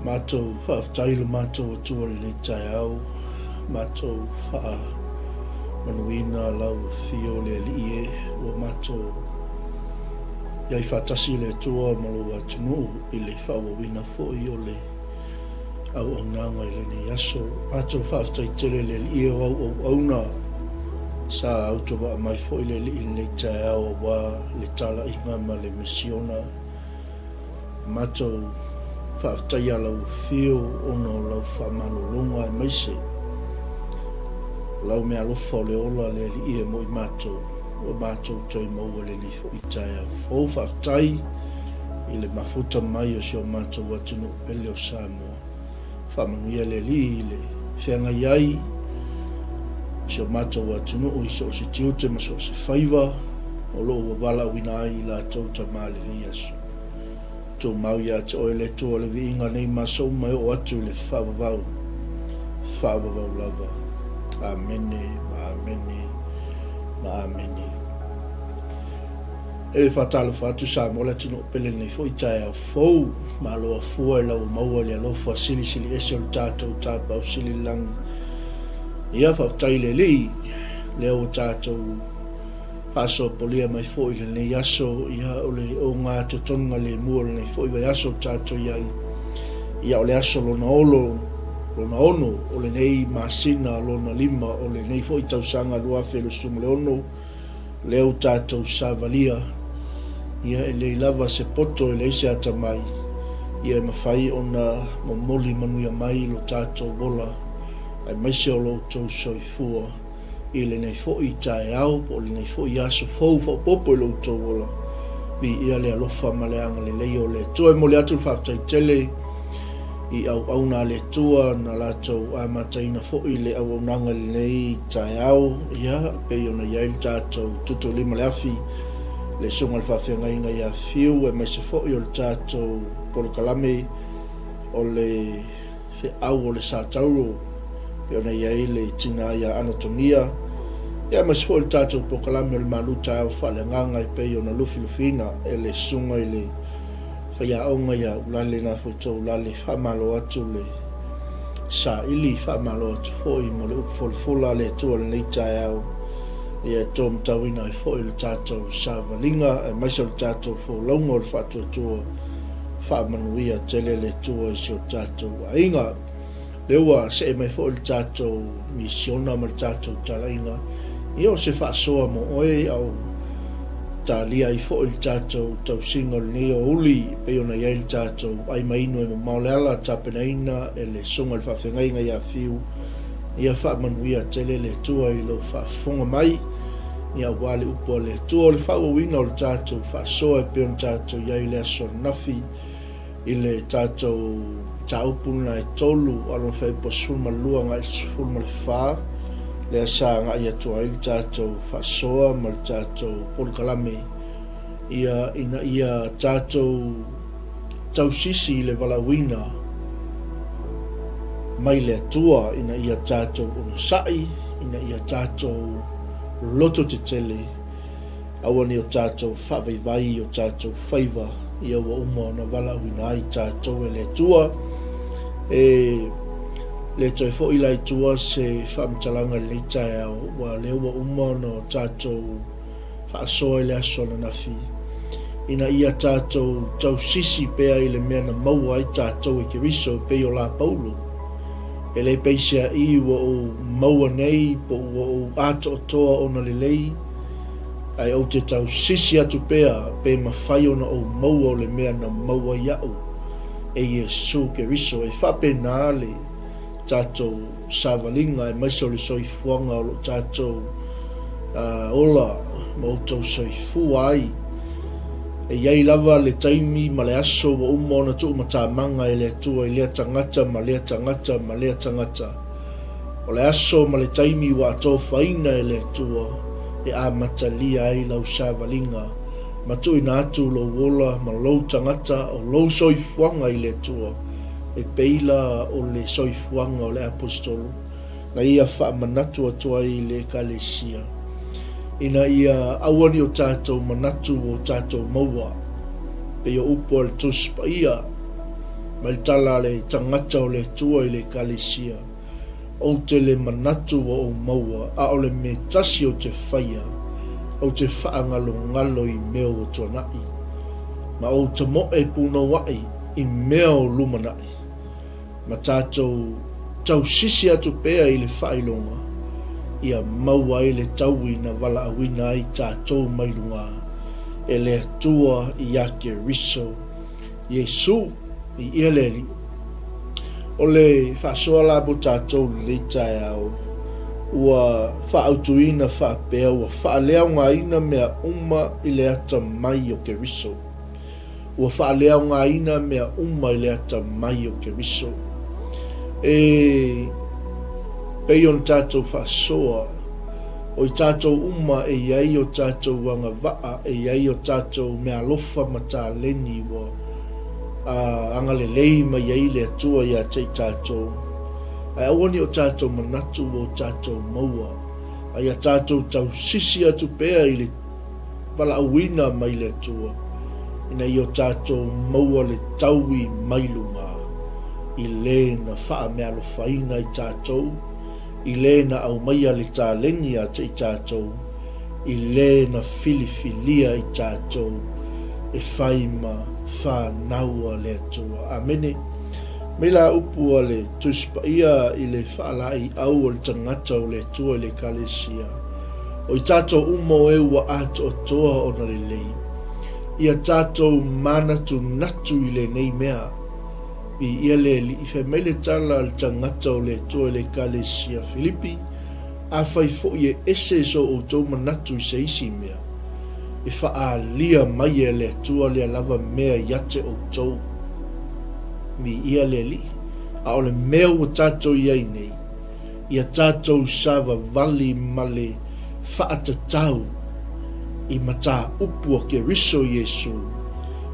Matou faafetai i lo matou Atua i lenei taeao, matou faamanuina lau Afio le Alii e, ua matou i ai faatasi le Atua ma lou atunuu i le faaauauina foi o le auaunaga i lenei aso. Matou faafetai tele i le Alii e o au auauna sa autovaa mai foi le Alii i lenei taeao aua le talaiga ma le misiona. Matou faafetaia lau afio ona o lau faamalologa aemaise o lau meaalofa o le ola le Alii e mo i matou ua matou toe maua lenei foi taeao fou. Faafetai i le mafuta mai o si o matou atunuu pele o Samoa. Faamanuia le Alii i le feagai ai o si o matou atunuu i so o se tiute ma so o se faiva o lo o ua valaauina ai i latou tama lenei aso. Tumau ia te oe le Atua le viiga nei ma aso uma e oo atu i le faavavau, faavavau lava. Amene ma amene ma amene. E faatalofa atu Samoa le atunuu pele lenei foi taeao fou. Malo afua i lau maua i le alofa silisili ese o le tatou Tapaau Sili i le Lagi. Ia faafetai i le Alii lea ua tatou faasoapolia mai foi i lenei aso, ia o le ogatotonu lemu o lenei foi vaiaso ua tatou i ai. Ia o le aso lona olo, lona ono o lenei masina lona lima o lenei foi tausaga 2026, Lea ua tatou savalia, ia e leai lava se poto e leai se atamai, ia e mafai ona momoli manuia mai lo tatou ola aemaise o lo outou soifua i lenei foi taeao po o lenei foi aso fou faaopoopo i lo outou ola. Viia le alofa ma le agalelei o le Atua. E momoli atu le faafetai tele i auauna a le Atua na latou amataina foi le auaunaga i lenei taeao, ia, pei ona i ai le tatou tutuulima le afi, le Susuga i le Faafeagaiga ia Fiu, aemaise foi o le tatou polokalame o le Feau o le Satauro, pei ona i ai le tina ia Anatomia, ia, aemaise foi o le tatou polokalame o le Malu Taeao Faaleagaga e pei ona lufilufiina e le Susuga i le Faiaoga ia Ulale na foi tou Ulale, faamalo atu le saili, faamalo atu foi mo le upu folafola a le Atua i lenei taeao, ia e tomatauina ai foi le tatou savaliga aemaise o le tatou folauga o le faatuatua. Faamanuia tele le Atua i si o tatou aiga. Lea ua see mai foi le tatou misiona ma le tatou talaiga, ia o se faasoa mo oe a o talia ai foi le tatou tausiga o lenei aoauli e pei ona i ai le tatou ai ma inu e mamao le ala tapenaina e le Susuga i le Faafeagaiga ia Fiu. Ia faamanuia tele le Atua i lou faafofoga mai, ia aua le upu a le Atua o le faaauauina o le tatou faasoa e pei ona tatou i ai i le aso ananafi. I le tatou mataupu lena e tolu a lona fuaiupu 12 agai i le 14, lea sa agai atu ai le tatou faasoa ma le tatou polokalame ia ina ia tatou tausisi i le valaauina mai le Atua ina ia tatou onosai, ina ia tatou lototetele. Aua ne i o tatou faavaivai i o tatou faiva, ia ua uma ona valaauina ai tatou e le Atua. E le toe foi la i tua se faamatalaga i lenei taeao, aua o lea ua uma ona o tatou faasoa i le aso ananafi, ina ia tatou tausisi pea i le mea na maua ai tatou e Keriso e pei o la Paulo. E le peiseai ua ou maua nei po ua ou atoatoa ona lelei, Ae ou te tausisi atu pea pe mafai ona ou maua o le mea na maua iaʻu e Iesu Keriso. E faapena le tatou savaliga aemaise o le soifuaga o lo tatou ola ma outou soifua ai. E i ai lava le taimi ma le aso ua uma ona tuumatamaga e le Atua i lea tagata ma lea tagata ma lea tagata. O le aso ma le taimi ua atofaina e le Atua e amatalia ai lau savaliga ma tuuina atu lou ola ma lou tagata o lou soifuaga i le Atua, e pei la o le soifuaga o le Aposetolo na ia faamanatu atu ai i le Ekalesia, ina ia aua ne i o tatou manatu ua o tatou maua, pei o upu a le Tusi Paia. Mai le tala a le tagata o le Atua i le Ekalesia, Ou te le manatu ua ou maua, a o le mea tasi ou te faia, ou te faagalogalo i mea ua tuanai, ma ou tamoe punouai i mea o lumanai, ma tatou tausisi atu pea i le faailoga, ia maua ai le taui na valaauina ai tatou mai luga e le Atua iā Keriso Iesu i ia le Alii. O le faasoa la mo tatou i lenei taeao, ua faaautuina faapea ua faaleaogaina mea uma i le atamai o Keriso. Ua faaleaogaina mea uma i le atamai o Keriso. E pei ona tatou faasoa, o i tatou uma e i ai o tatou agavaa, e i ai o tatou meaalofa ma taleni ua agalelei mai ai le Atua ia te i tatou. Ae aua ne i o tatou manatu ua o tatou maua, a ia tatou tausisi atu pea i le valaauina mai le Atua, ina ia o tatou maua le taui mai luga i le na faameaalofaina ai tatou, i le na aumaia le taleni ia te i tatou, i le na filifilia i tatou e fai ma fanau a le Atua. Amene. Mai la upu a le Tusi Paia i le faalaeiau o le tagata o le Atua i le Ekalesia, O i tatou uma o e ua atoatoa ona lelei, ia tatou manatunatu i lenei mea. Viia le Alii, fai mai le tala a le tagata o le Atua i le Ekalesia Filipi, Afai foi e ese so outou manatu i se isi mea, e faaalia mai e le Atua lea lava mea ia te outou. Viia le Alii, a o le mea ua tatou i ai nei, ia tatou savavali ma le faatatau i mataupu a Keriso Iesu,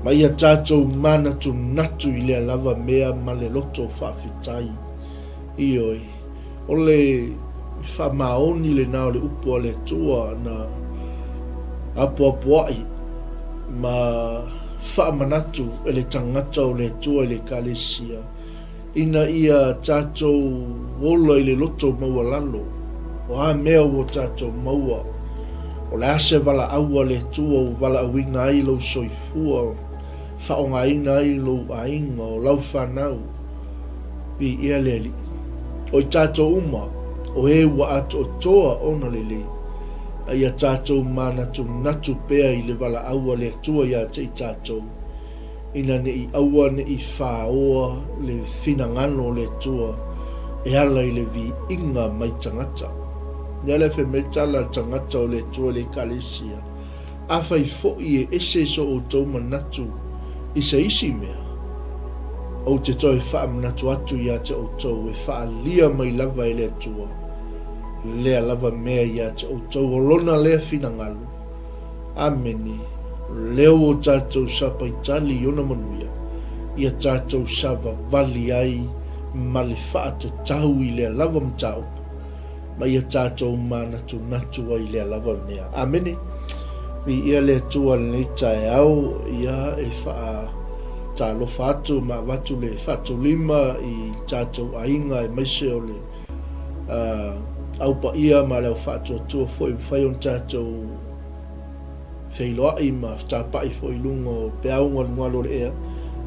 ma ia tatou manatunatu i lea lava mea ma le loto faafetai. Ioe, o le faamaoni lena o le upu a le Atua na apoapoai ma faamanatu e le tagata o le Atua i le Ekalesia, ina ia tatou ola i le loto maualalo, o a mea ua tatou maua, o le a se valaau a le Atua ua valaauina ai lou soifua, faaaogaina ai lou aiga, o lau fanau, viia le Alii. O i tatou uma, o e ua atoatoa ona lelei, a ia tatou manatunatu pea i le valaau a le Atua ia te i tatou, ina ne i aua ne i fāoa le finagalo o le Atua e ala i le viiga mai tagata. Lea la e fai mai le tala a le tagata o le Atua i le Ekalesia, Afai foi e ese so outou manatu i se isi mea, ou te toe faamanatu atu ia te outou e faaalia mai lava e le Atua lea lava mea ia te outou o lona lea finagalo, Amene. Leo o tatou sapaitali i ona manuia, ia tatou savavali ai ma le faatatau i lea lava mataupu, ma ia tatou manatunatu ai i lea lava mea. Amene. Viia le Atua i lenei taeao, ia e faatalofa atu ma avatu le faatulima i tatou aiga aemaise o le au paia ma le au faatuatua foi mafai ona tatou feiloai ma fetapai foi i luga o peau galugalu o le ea.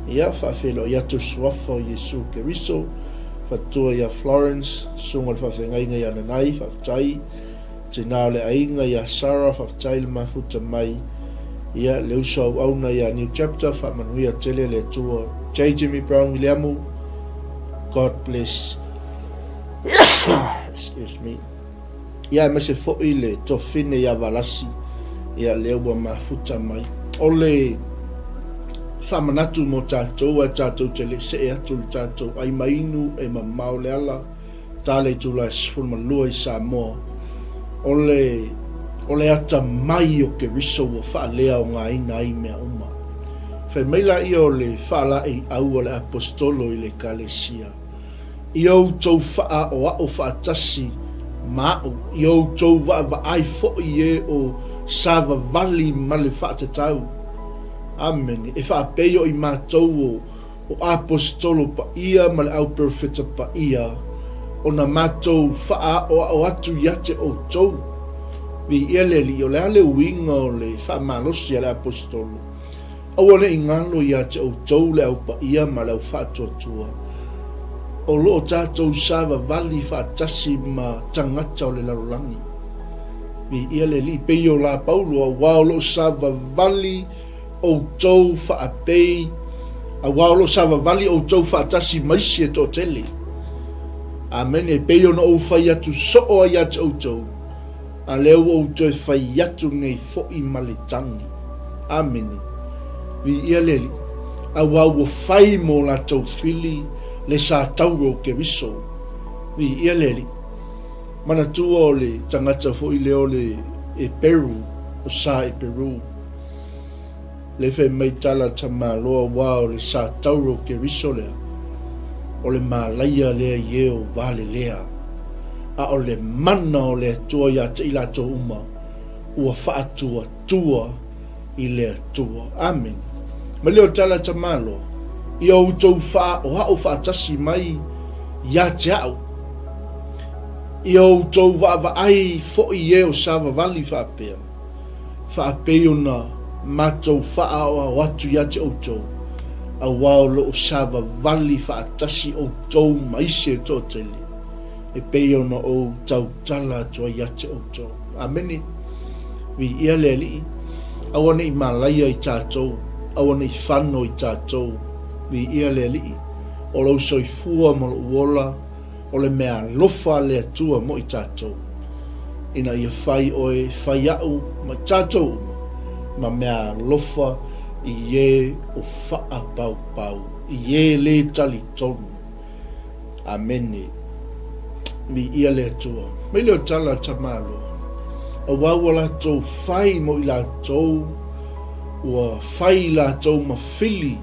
Ia, faafeiloai atu i le Suafa o Iesu Keriso, faletua ia Florence, susuga i le faafeagaiga ia Nanai, faafetai, tina o le aiga ia Sarah, faafetai le mafuta mai, ia, le uso auauna ia New Chapter, faamanuia tele le Atua. J. Jimmy Brown Wiliamu, God bless. Excuse me. Ia aemaise foi le tofine ia Valasi, ia lea ua mafuta mai. O le faamanatu mo tatou ae tatou te le see atu le tatou ai ma inu e mamao le ala, ta le itula e 12 i Samoa. O le o le atamai o Keriso ua faaleaogaina ai mea uma. Fai mai laia o le faalaeiau a le Aposetolo i le Ekalesia. I outou faaoao faatasi ma aʻu, i outou vaavaai foi e o savavali ma le faatatau. Amene. E faapei o i matou o O Aposetolo paia ma le Au Perofeta paia, ona matou faaʻaoaʻo atu ia te outou. Viia le Alii, o le a le uiga o le faamalosi a le Aposetolo? Aua ne i galo ia te outou le Au Paia ma le Au Faatuatua, o lo o tatou savavali faatasi ma tagata o le lalolagi. Viia le Alii, pei o la Paulo, auā o lo o savavali outou faapei, auā o lo o savavali outou faatasi ma isi e toatele. Amene, e pei ona ou fai atu soo ai ia te outou, a lea ua ou toe fai atu nei foi ma le tagi. Amene. Viia le Alii, auā ua fai mo latou fili le sa taua o Keriso. Viia le Alii. Manatua o le tagata foi lea o le Eperu, o Sa Eperu. Le fai mai tala tamaloa aua o le sa tauro Keriso lea, o le malaia lea i e o Valelea. A o le mana o le Atua ia te i latou uma, ua faatuatua i le Atua. Amene. Mai lea o tala tamaloa, ia outou faaoao faatasi mai ia te au. Ia outou vaavaai foi i e o savavali faapea. faapei ona matou faaoao atu ia te outou, auā o lo o savavali faatasi outou ma isi e toatele, e pei ona ou tautala atu ai ia te outou. Amene. Viia le Alii. Aua ne i malaia i tatou, aua ne i fano i tatou. Viia le Alii. O lou soifua ma lou ola, O le mea alofa a le Atua mo i tatou, ina ia fai oe, fai aʻu ma i tatou uma, ma mea alofa i e o faapaupau, i e lē talitonu. Amene. Viia le Atua. Mai lea o tala a Tamaloa, Auā ua latou fai mo i latou, ua fai i latou ma fili,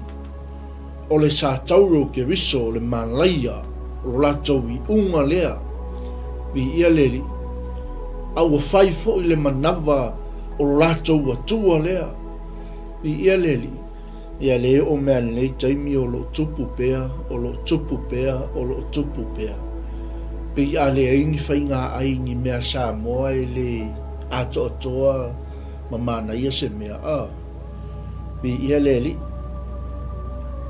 O le sa tauro Keriso o le malaia o lo latou iuga lea, viia le Alii, a ua fai foi le manava o lo latou Atua lea, viia le Alii. Ia le oo mea lenei taimi o lo o tupu pea, o lo o tupu pea, o lo o tupu pea. Pei a leai ni faiga ai ni mea Samoa e le atoatoa ma manaia se mea, a. Viia le Alii.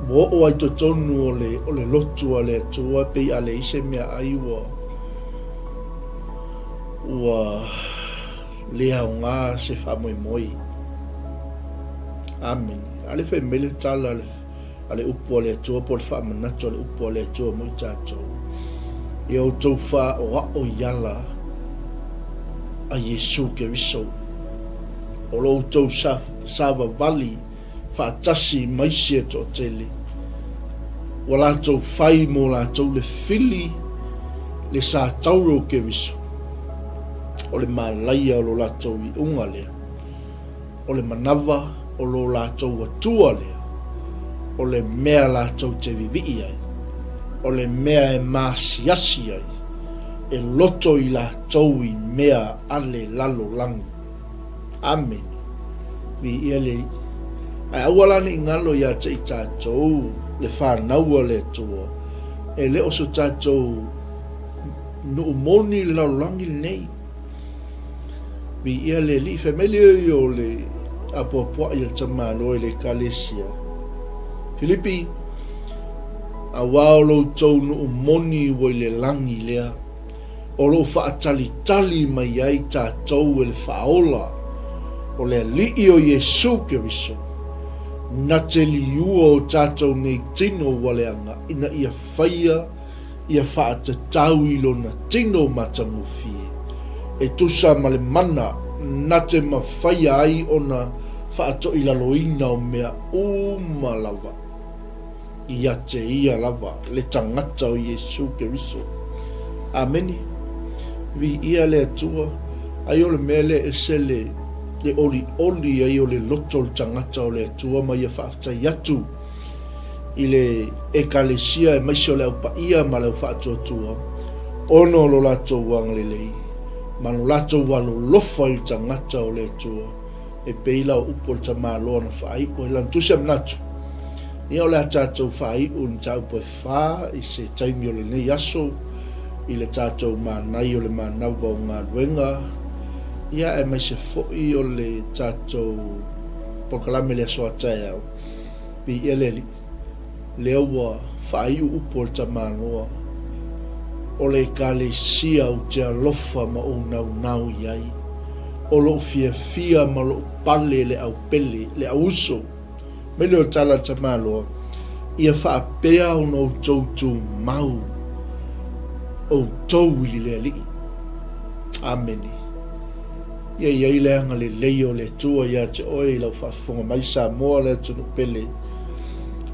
Ua oo ai totonu o le, o le lotu a le Atua, pei a leai se mea ai ua, ua le aoga se faamoemoe. Amene. A le fai mai le tala a le, a le upu a le Atua po o le faamanatu a le upu a le Atua mo i tatou. Ia outou faaoao i ala a Iesu Keriso. O lo outou savavali faatasi ma isi e toatele, ua latou fai mo latou le fili le sa tauro o Keriso, o le malaia o lo latou iuga lea, o le manava o lo latou Atua lea, o le mea latou te vivii ai, o le mea e maasiasi ai, e loto i latou i mea a le lalolagi. Amene. Viia le Alii. Ae aua la ne i galo ia te i tatou le fanau a le Atua, e le o so tatou nuu moni le lalolagi lenei. Viia le Alii. Fai mai le o le apoapoai a le tamaloa i le Ekalesia. Filipi, auā o lo outou nuu moni ua i le lagi lea. o lo o faatalitali mai ai tatou e le Faaola o le Alii o Iesu Keriso, na te liua o tatou nei tino ua leaga ina ia faia ia faatatau i lona tino matagofie, e tusa ma le mana na te mafaia ai ona faatoilaloina o mea uma lava. Ia te ia lava le tagata o Iesu Keriso. Amene. Viia le Atua. Ai o le mea lea ese le le olioli ai o le loto o le tagata o le Atua ma ia faafetai atu i le Ekalesia aemaise o le Au Paia ma le Au Faatuatua ona o lo latou agalelei ma lo latou alolofa i le tagata o le Atua. E pei la o upu o le tamaloa na faaiu ai lana tusi a manatu. Ia o le a tatou faaiu i le mataupu e fa i se taimi o lenei aso i le tatou manai o le manava o galuega, ia aemaise foi o le tatou polokalame i le aso a taeao. Viia le Alii, lea ua faaiu upu a le tamaloa o le Ekalesia ou te alofa ma ou naunau i ai, o lou fiafia ma lou pale le aupele, le auuso. Mai lea o le tala a le tamaloa, ia faapea ona outou tumau outou i le Alii. Amene. Ia i ai le agalelei o le Atua ia te oe i lau faafofoga mai Samoa le atunuu pele,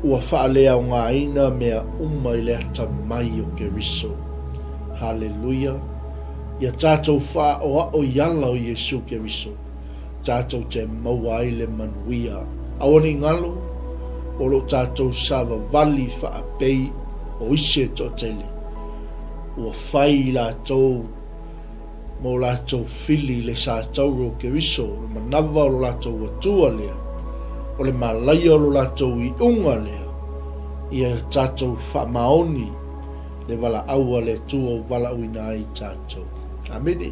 ua faaleaogaina mea uma i le atamai o Keriso. Haleluia! Ia tatou faaoao i ala o Iesu Keriso, tatou te maua ai le manuia. Aua ne i galo, o lo o tatou savavali faapei o isi e toatele, ua fai i latou ma o latou fili i le satauro o Keriso, o le manava o lo latou Atua lea, o le malaia o lo latou iuga lea, ia tatou faamaoni le valaau a le Atua ua valaauina ai tatou. Amene.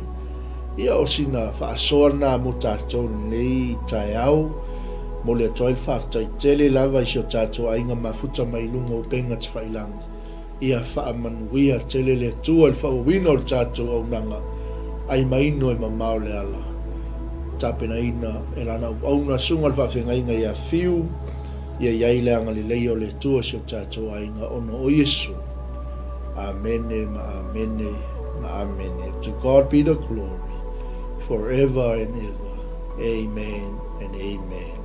Ia o sina faasoa lena mo tatou i lenei taeao. Momoli atu ai le faafetai tele lava i si o tatou aiga mafuta mai luga o upega tafailagi. Ia faamanuia tele le Atua i le faaauauina o le tatou auaunaga ai maino e mamao le ala. Tapenaina e lana auauna susuga le faafeagaiga ia Fiu, ia i ai le agalelei o le Atua i si o tatou aiga ona o Iesu. Amene ma amene ma amene. To God be the glory forever and ever. Amen and amen.